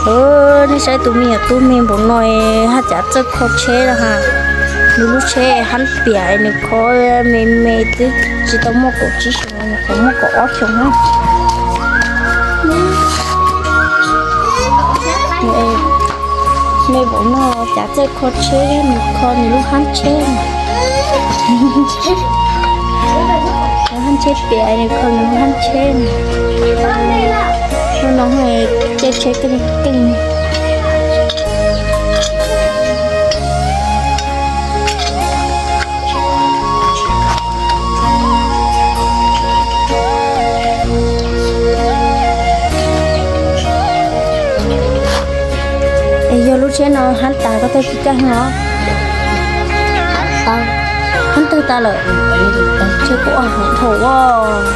Nej saib tus me nyuam tub me npaum no haj tseem txawj kho tsheb na ha. Nws lub tsheb hab piam, nws kho me me twb tsis tau muaj kaum tsib xyoo no, nws qhuav muaj kaum ob xyoo na. Me npaum no cas txawj kho tsheb, nws kho nws lub hab tsheb. Lub hab tsheb piam, nws kho nws lub hab tsheb. Hnub no caij tsheb keej keej. Es yog lub tsheb no hab tas koj thiaj tsis caij os. Hab tawg tas lawm. Tsheb kuj ua hauv dhau as.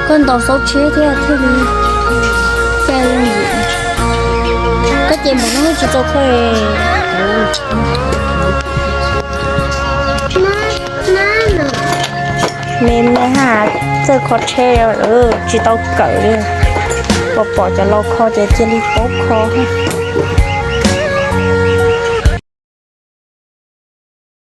Koj ntaus xauv tsheb thiab thiaj li caij zoo. Koj ces npaum no tsis tau kho. Me me haj txawj kho tsheb, tsis tau kawm li. Pom pom cov laus kho ces cia li paub kho.